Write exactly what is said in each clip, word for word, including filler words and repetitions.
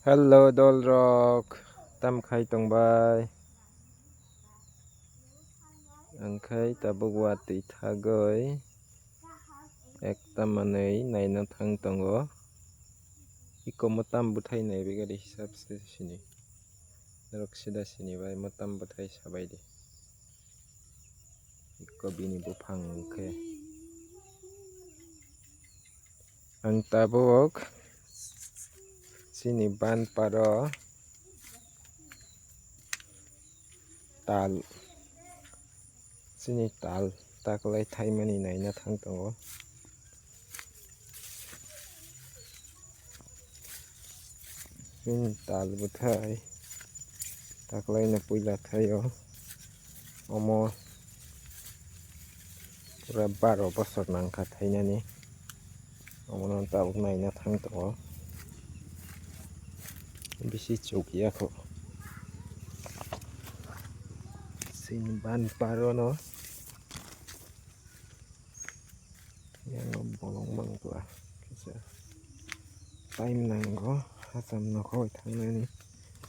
Hello dolrok, tam khai tongbai? Ang khai tabuk watwi thagwi ekta manwi naina thang tongo. Iko mwtam bwthai naiwi gari hisab se sini. Norok sida sini bai mwtam bwthai sabai di. Iko bini buphang khe. Ang tabuk chini ban paro tal, chini tal taklai thaimani naina thang tongo. Chini tal bwthai taklaino puila thaio. Omo pura baro bosor nangkha thainani. Omono tabuk naina thang tongo. Bisi chukya kho. Chini ban parono. Yang bolong mangkla kisa time nango hacham nokhoi thangnani.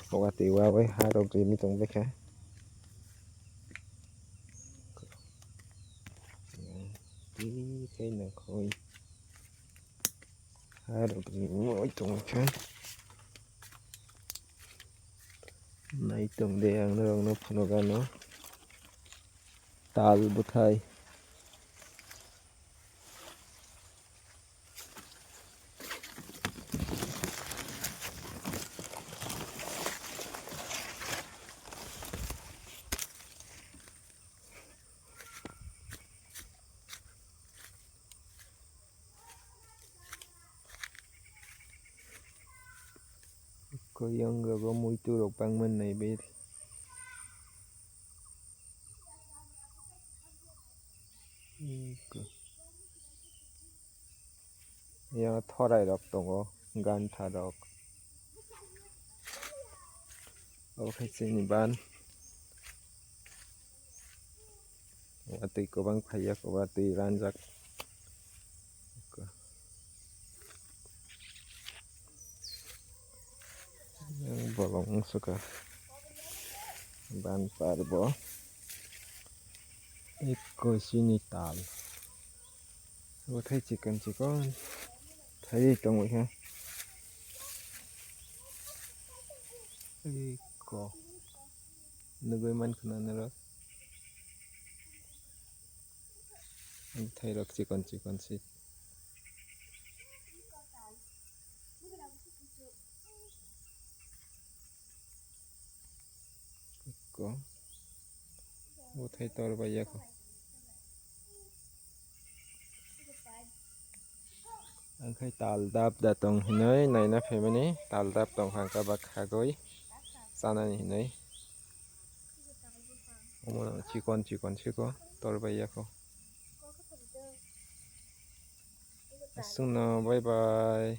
Watwi wawi harok rimi tongbaikha. Twi khai nokhoi harok rimi tongbaikha. Nai tongde ang norokno phunukgano. Tal bwthai. Koyang rogo muitu rok bangma nai bai. Ya thorai rok tongo, gantha rok. Obo khe chini ban. Watwi kwbang phaiya, kwbang twi ranjak. Bolong wngsuka ban parbo. Eko chini tal. Bwthai chikon chikon thaiwi tongwi kha. Eko nugwi mankha na norok. Bwthai rok chikon chikon se. Eko bwthai tor bai ya kho. Ang khai tal dap da tong hinwi naina phaimani, tal dap tong kha, ang khe ba khagwi chanani hinwi. Omo chikon chikon siko tor bai ya kho. Aswkno bye bye.